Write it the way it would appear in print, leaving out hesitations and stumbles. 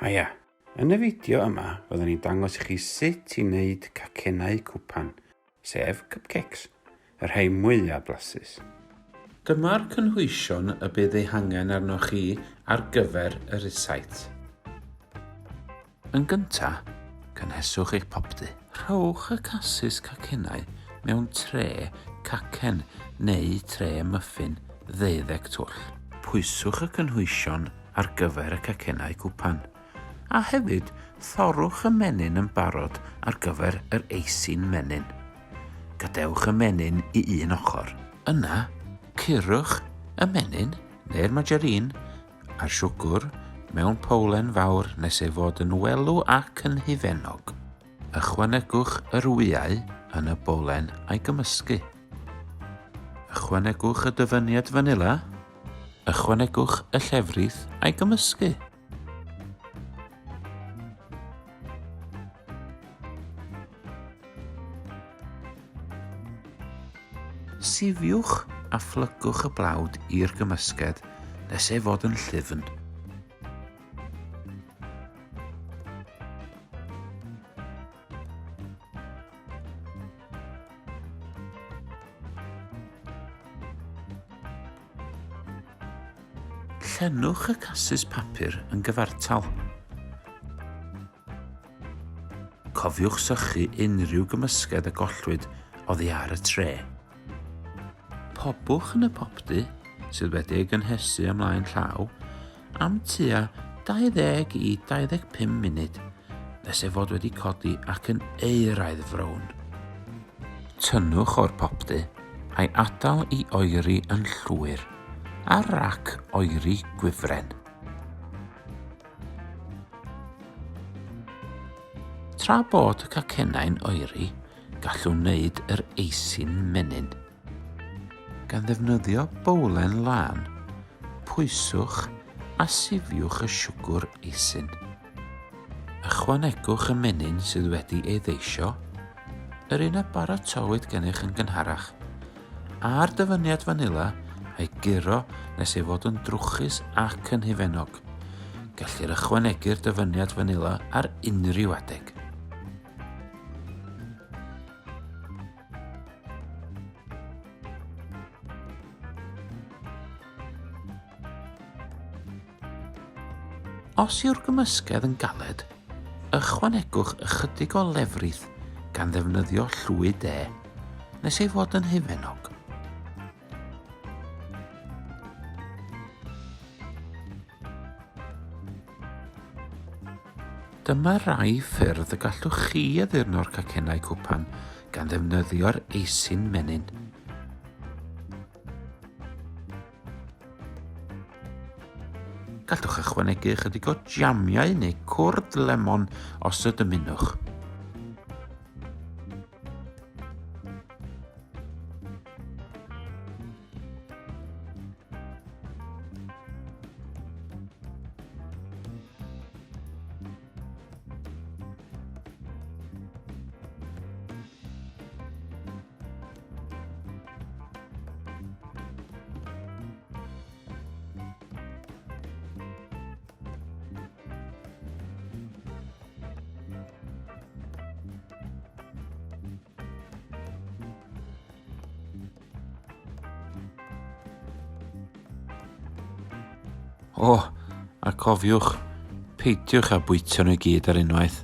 Haia! Yn y fideo yma, fyddwn ni'n dangos i chi sut i wneud cacennau cwpan, sef cupcakes, y rhai mwyaf blasus. Dyma'r cynhwysion y bydd eu hangen arnoch chi ar gyfer y rysáit. Yn gyntaf, cynheswch eich popty. Rhowch y casys cacennau mewn tre cacen neu tre myffin ddeuddeg twll. Pwyswch y cynhwysion ar gyfer y cacennau cwpan, a hefyd thorrwch y menyn yn barod ar gyfer yr eisin menyn. Gadewch y menyn i un ochr. Yna, curwch y menyn neu'r margarine a'r siwgr mewn powlen fawr nes ei fod yn welw ac yn hufennog. Ychwanegwch yr wyau yn y bowlen a'i gymysgu. Ychwanegwch y dyfyniad fanila. Ychwanegwch y llefrith a'i gymysgu. Sifiwch a phlygwch y blawd i'r gymysgedd nes ei fod yn llyfn. Llenwch y casys papur yn gyfartal. Cofiwch sychu unrhyw gymysgedd a gollwyd oddi ar y tre. Pobwch yn y popty, sydd wedi ei gynhesu ymlaen llaw, am tua 20 i 25 munud, nes ei fod wedi codi ac yn euraidd frown. Tynnwch o'r popty a'i adael i oeri yn llwyr ar rac oeri gwifren. Tra bod y cacennau'n oeri, gallwn wneud yr eisin menyn. Gan ddefnyddio bowlen lân, pwyswch a sifiwch y siwgr eisin. Ychwanegwch y menyn sydd wedi ei ddeisio, yr un a baratowyd gennych yn gynharach, a'r dyfyniad fanila a'i guro nes ei fod yn drwchus ac yn hufennog. Gellir ychwanegu'r dyfyniad fanila ar unrhyw adeg. Os yw'r gymysgedd yn galed, ychwanegwch ychydig o lefrith gan ddefnyddio llwy de, nes ei fod yn hufennog. Dyma rai ffyrdd y gallwch chi addurno'r cacennau cwpan gan ddefnyddio'r eisin menyn. Gallwch ychwanegu ychydig o jamiau neu cwrdd lemon os y dymunwch. O, a cofiwch, peidiwch â bwyta nhw i gyd ar unwaith.